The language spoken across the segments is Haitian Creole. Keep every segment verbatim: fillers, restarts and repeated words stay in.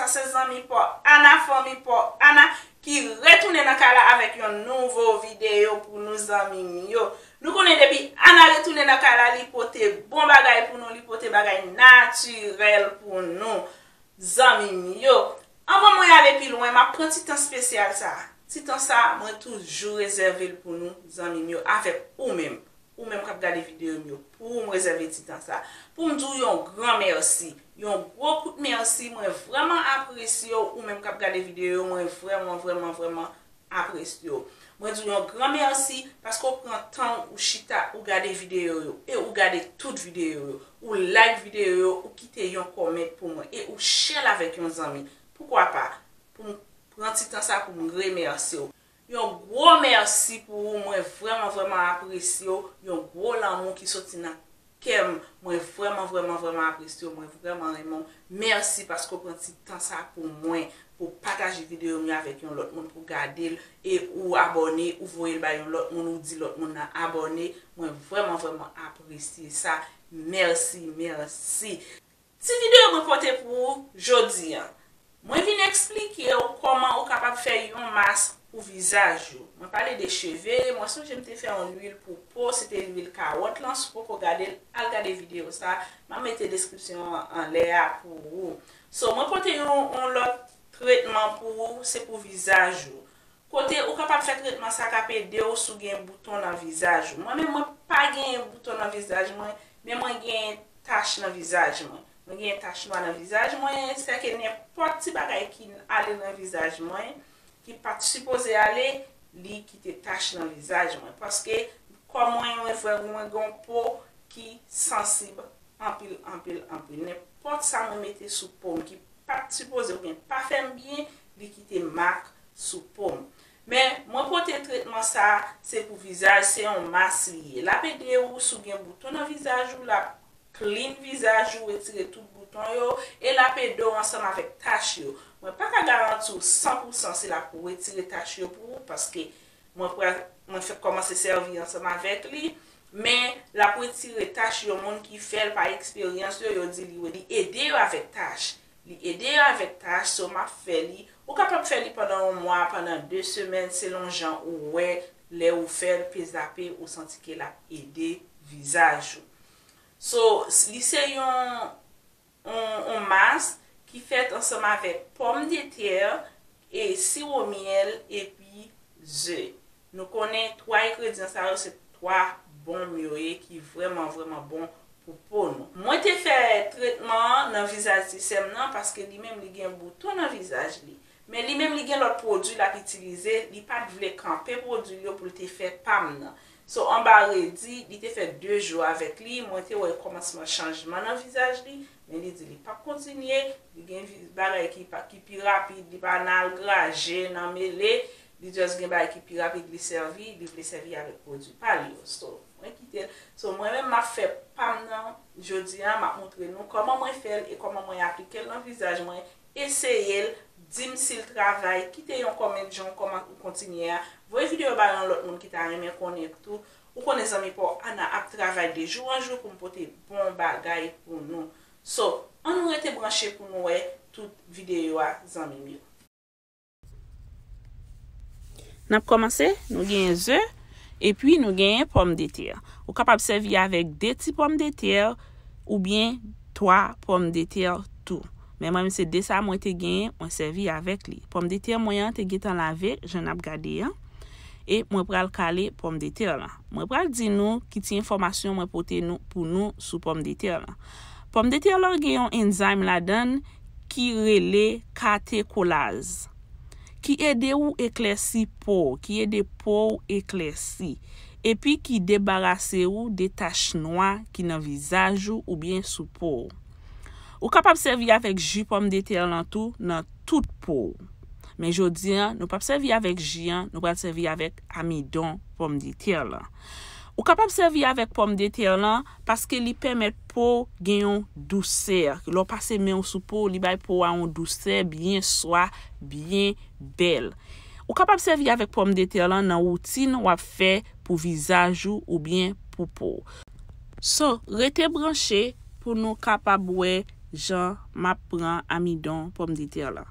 Se zanmi pa w Ana, fanmi pa w Ana ki retounen nan kay la avèk yon nouvo videyo pou nou, zanmi m yo. Nou konnen depi Ana retounen nan kay la, li pote bon bagay pou nou, li pote bagay natirèl pou nou, zanmi m yo. Anvan mwen ale pi lwen, m ap pran ti tan espesyal sa. Ti tan sa, mwen toujou rezève l pou nou, zanmi m yo, avèk ou menm. Ou menm k ap gade videyo m yo, pou w, m rezève ti tan sa pou m di w yon gran mèsi. Yon gwo kout mèsi, mwen vrèman apresye w, ou menm k ap gade videyo yo, mwen vrèman, vrèman, vrèman apresye w. Mwen di w yon gran mèsi paske w pran tan w, ou chita, ou gade videyo yo, e ou gade tout videyo yo, ou like videyo yo, ou kite yon comment pou mwen, e ou share l avèk yon zanmi. Poukwa pa? Pou m pran ti tan sa pou m remèsye w. Yon gwo mèsi pou ou, mwen vrèman, vrèman apresye w. Yon gwo lanmou ki soti nan kè m. Mwen vrèman, vrèman, vrèman apresye w. Mwen vrèman renmen w. Mèsi paske w pran ti tan sa pou mwen, pou w pataje videyo m yo avèk yon lòt moun, pou w gade l, e ou abòne, ou voye l bay yon lòt moun, ou di lòt moun nan abòne. Mwen vrèman, vrèman apresye sa. Mèsi, mèsi. Ti videyo mwen pote pou ou jodi a. Mwen vin eksplike w kòman ou kapab fè yon mask pou vizaj ou. Mwen pale de cheve, mwen sonje m te fè yon lwil pou po, se te lwil kawòt lan. Si w poko gade l, al gade videyo sa. M ap mete deskripsyon an anlè a pou ou. So, mwen pote yon, yon lòt tretman pou ou, se pou vizaj ou. Kote ou kapab fè tretman sa k ap ede w si w gen bouton nan vizaj ou. Mwen menm, mwen pa genyen bouton nan vizaj mwen, men mwen genyen tach nan vizaj mwen. Mwen genyen tach nwa nan vizaj mwen, sèke nenpòt ti bagay ki ale nan vizaj mwen, ki pa t sipoze ale, li kite tach nan vizaj mwen. Paske kò mwen, mwen vre, mwen gen yon po ki sansib anpil, anpil, anpil. Nenpòt sa mwen mete sou po m ki pa t sipoze oubyen pa fè m byen, li kite mak sou po m. Men, mwen pote tretman sa, se pou vizaj, se yon mas li ye. L ap ede ou si w gen bouton nan vizaj ou, l ap clean vizaj ou, retire tout bouton yo, e l ap ede w ansanm avèk tach yo. Mwen pa ka garanti w san pou san si l ap retire tach yo pou ou, paske mwen pral, mwen fèk kòmanse sèvi ansanm avèk li, men l ap retire tach yo. Moun ki fè l pa eksperyans yo, yo di li, li ede yo avèk tach. Li ede yo avèk tach, so m ap fè li. Ou kapab fè li pandan yon mwa, pandan de semèn, selon jan ou wè, lè ou fè l, pezape, ou santi ke l ap ede vizaj ou. So, s-, li se yon, yon, yon mas ki fèt ansanm avèk pòmdetè, e siwo myèl, epi ze. Nou konnen twa engredyan sa yo se twa bonm yo ye ki vrèman, vrèman bon pou po nou. Mwen te fè tretman an nan vizaj ti sè m nan paske li menm li gen bouton nan vizaj li. Men li menm li gen lòt pwodui l ap itilize, li pa t vle kanpe pwodui l yo pou l te fè pa m nan. So, anba redi, li te fè de jou avèk li, mwen te wè kòmansman chanjman nan vizaj li, men li di li p ap kontinye, li gen vi-, bagay ki pa, ki pi rapid, li pa nan al graje, nan mele, li just gen bagay ki pi rapid li sèvi, li vle sèvi avèk pwodui pa l yo. So, mwen kite l. So, mwen menm m ap fè pa m nan jodi a, m ap montre nou kòman mwen fè l e kòman mwen aplike l nan vizaj mwen. Eseye l, di m si l travay, kite yon comment, jan w kòman ou kontinye a. Voye videyo ba yon lòt moun ki ta renmen konnen tou. Ou konnen zanmi pa w Ana ap travay de jou an jou pou m pote bon bagay pou nou. So, ann nou rete branche pou nou wè tout videyo a, zanmi m yo. N ap kòmanse, nou genyen ze, epi nou genyen pòmdetè. Ou kapab sèvi avèk de ti pòmdetè oubyen twa pòmdetè tou. Men mwen menm se de sa mwen te genyen, mwen sèvi avèk li. Pòmdetè mwen an te gentan lave, jan n ap gade an. E mwen pral kale pòmdetè lan. Mwen pral di nou ki ti enfòmasyon mwen pote nou, pou nou sou pòmdetè lan. Pòmdetè lan gen yon enzim ladan l ki rele katekolaz, ki ede ou eklèsi po w, ki ede po w eklèsi, epi ki debarase ou de tach nwa ki nan vizaj ou oubyen sou po w. Ou kapab sèvi avèk ji pòmdetè lan tou nan tout po w. Men jodi a, nou p ap sèvi avèk ji an, nou pral sèvi avèk amidon pòmdetè lan. Ou kapab sèvi avèk pòmdetè lan paske li pèmèt po w gen yon dousè. Lè w pase men w sou po w, li bay po a yon dousè byen swa, byen bèl. Ou kapab sèvi avèk pòmdetè lan nan woutin w ap fè pou vizaj ou oubyen pou po w. So, rete branche pou nou kapab wè jan m ap pran amidon pòmdetè la.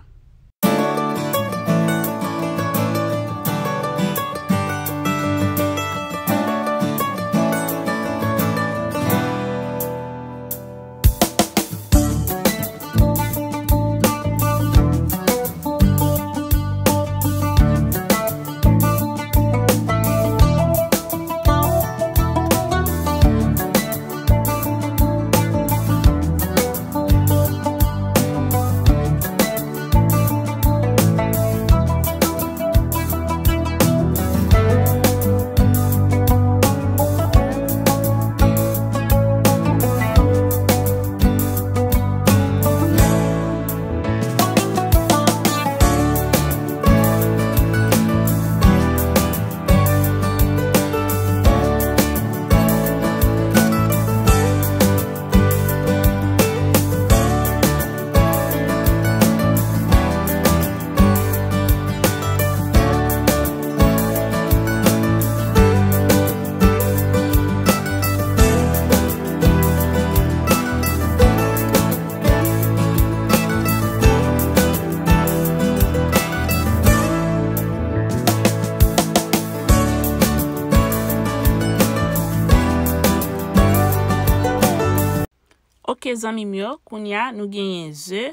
Ok, zanmi m yo, kounye a nou genyen ze.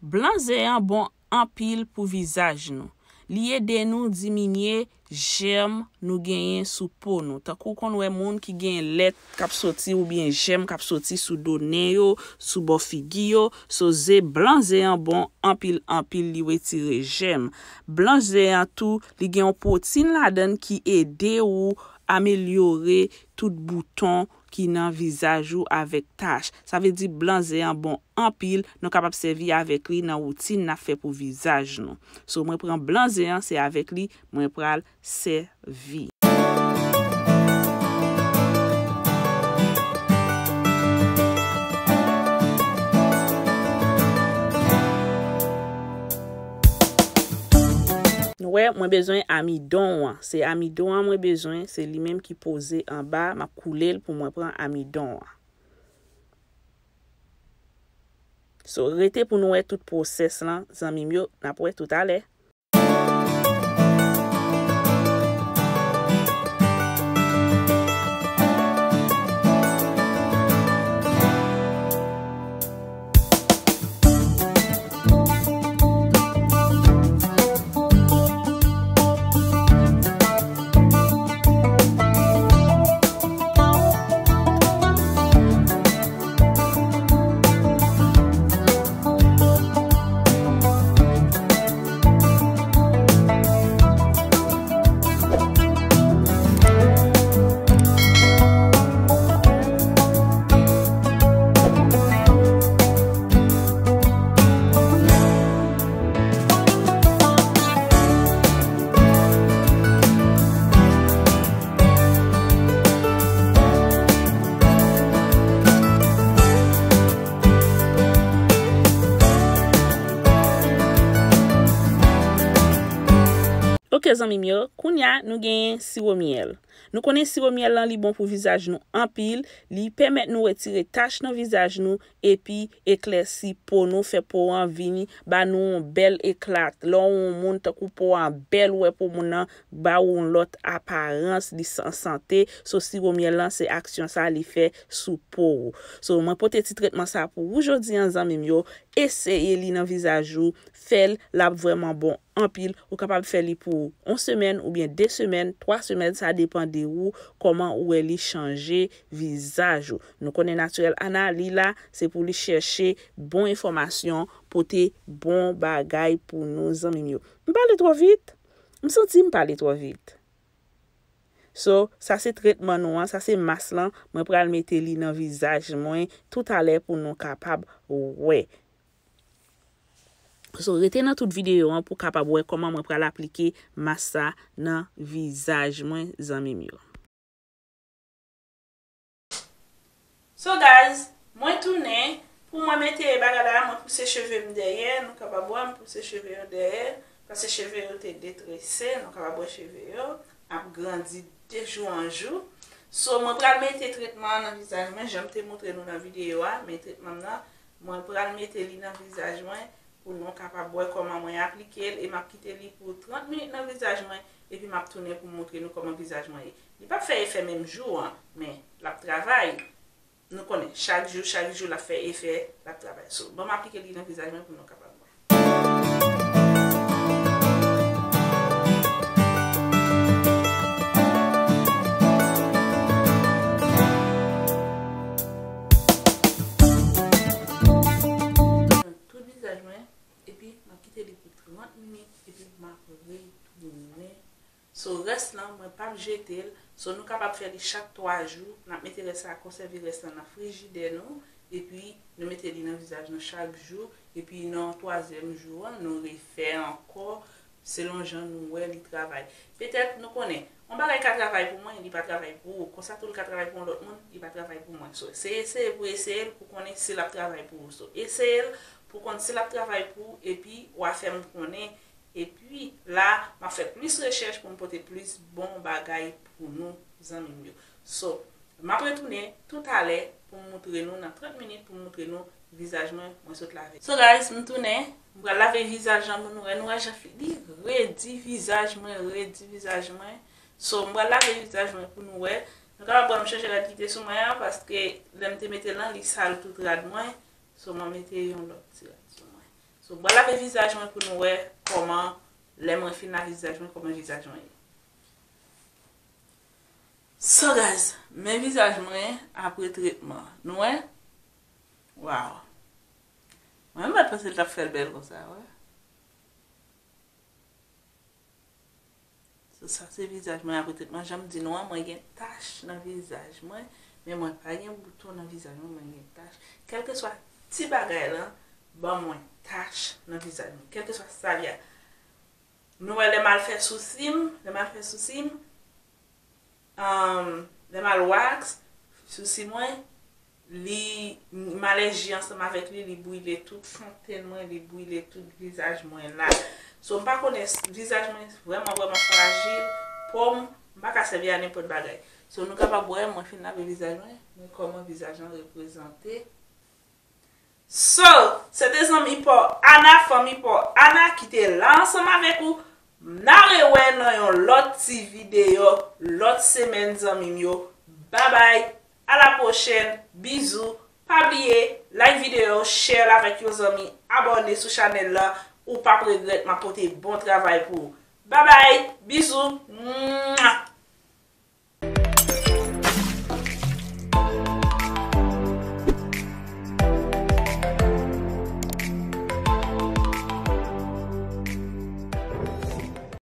Blan ze an bon anpil pou vizaj nou. Li ede nou diminye jèm nou genyen sou po nou. Tankou w konn wè moun ki gen lèt k ap soti oubyen jèm k ap soti sou do nen yo, sou bò figi yo. So, ze, blan ze an bon anpil, anpil, li retire jèm. Blan ze an tou, li gen yon pwotin ladan l ki ede w amelyore tout bouton ki nan vizaj ou avèk tach. Sa vle di blan ze an bon anpil, nou kapab sèvi avèk li nan woutin n ap fè pou vizaj nou. So, mwen pran blan ze an, se avèk li mwen pral sèvi. Nou wè, mwen bezwen amidon an. Se amidon an mwen bezwen, se li menm ki poze anba, m ap koule l pou mwen pran amidon an. So, rete pou nou wè tout pwosès lan, zanmi m yo, n ap wè toutalè. Ok, zanmi m yo, kounye a nou genyen siwo myèl. Nou konnen siwo myèl lan li bon pou vizaj nou anpil, li pèmèt nou retire tach nan vizaj nou, epi eklèsi po nou, fè po an vini, ba nou yon bèl ekla. Lè w yon moun tankou po an bèl, ou wè po moun nan ba ou yon lòt aparans, li san sante. So, siwo myèl lan, se aksyon sa li fè sou po ou. So, mwen pote ti tretman sa pou ou jodi an, zanmi m yo. Eseye li nan vizaj ou, fè l, l ap vrèman bon anpil. Ou kapab fè li pou yon semèn oubyen de semèn, twa semèn, sa depann de ou, kòman ou wè li chanje vizaj ou. Nou konnen Naturel Ana, li la, se pou li chèche bon enfòmasyon, pote bon bagay pou nou, zanmi m yo. M pale twò vit? M santi m pale twò vit. So, sa se tretman nou an, sa se mas lan, mwen pral mete li nan vizaj mwen toutalè pou nou kapab wè. So, rete nan tout videyo an pou kapab wè kòman mwen pral aplike mas sa nan vizaj mwen, zanmi m yo. So, guys, mwen tounen, pou mwen mete bagay la, mwen pouse cheve m dèyè, nou kapab wè m pouse cheve yo dèyè, paske cheve yo te detrese, nou kapab wè cheve yo ap grandi de jou an jou. So, mwen pral mete tretman an nan vizaj mwen, jan m te montre nou nan videyo a, men tretman m nan, Mwen pral mete li nan vizaj mwen pou nou kapab wè kòman mwen aplike l, e m ap kite li pou trant minit nan vizaj mwen, epi m ap tounen pou m montre nou kòman vizaj mwen ye. Li p ap fè efè menm jou an, men l ap travay. Nou konnen, chak jou, chak jou, l ap fè efè, l ap travay. So, ban m aplike li nan vizaj mwen pou nou kapab wè. Tout vizaj mwen, epi m ap kite li pou trant minit, epi m ap retounen. So, rès lan, mwen p ap jete l. So, nou kapab fè li chak twa jou. N ap mete rès la, konsève rès lan nan frijidè nou. Epi, nou mete li nan vizaj nou chak jou. Epi, nan twazyèm jou an, nou refè ankò selon jan nou wè li travay. Petèt, nou konnen, yon bagay ka travay pou mwen, li pa travay pou ou. Konsa tou, li ka travay pou yon lòt moun, li pa travay pou mwen. So, se eseye pou eseye l pou konnen si l ap travay pou ou. So, eseye l pou konn si l ap travay pou ou, epi w a fè m konnen. Epi, la, m ap fè plis rechèch pou m pote plis bon bagay pou nou, zanmi m yo. So, m ap retounen toutalè pou m montre nou, nan trant minit, pou m montre nou vizaj mwen, mwen sot lave. So, guys, m tounen. M pral lave vizaj lan pou nou wè. Nou wè jan fi-, li redi vizaj mwen, redi vizaj mwen. So, m pral lave vizaj mwen pou nou wè. Nou kapab wè m chanje rad ki te sou mwen an, paske lè m te mete l lan, li sal tout rad mwen. So, mwen mete yon lòt ti rad sou mwen. So, mwen lave vizaj mwen pou nou wè kòman, lè mwen fin lave vizaj mwen, kòman vizaj mwen ye. So, guys, men vizaj mwen apre tretman. Nou wè? Waw. Mwen, mwen pa t panse l t ap fè l bèl konsa, wè. So, sa se vizaj mwen apre tretman. Jan m di nou an, mwen gen tach nan vizaj mwen, men mwen pa gen bouton nan vizaj mwen, mwen gen tach. Kèlkeswa ti bagay lan, ban mwen tach nan vizaj mwen. Kèlkeswa sa l ye. Nou wè lè m al fè sousi m, lè m al fè sousi m, um, lè m al wax, sousi mwen, li, m alèji ansanm avèk li, li brile tout fontenn mwen, li brile tout vizaj mwen la. So, m pa konnen, vizaj mwen vrèman, vrèman frajil, po m, m pa ka sèvi a nenpòt bagay. So, nou kapab wè, mwen fin lave vizaj mwen, men kòman vizaj lan reprezante. So, se te zanmi pa w Ana, fanmi pa w Ana ki te la ansanm avèk ou. N a rewè nan yon lòt ti videyo, lòt semèn, zanmi m yo. Babay, a la pwochèn, bizou. Pa bliye, like videyo, share l avèk yon zanmi, abòne sou chanèl la, ou p ap regrèt, m ap pote bon travay pou ou. Babay, bizou. Mwa.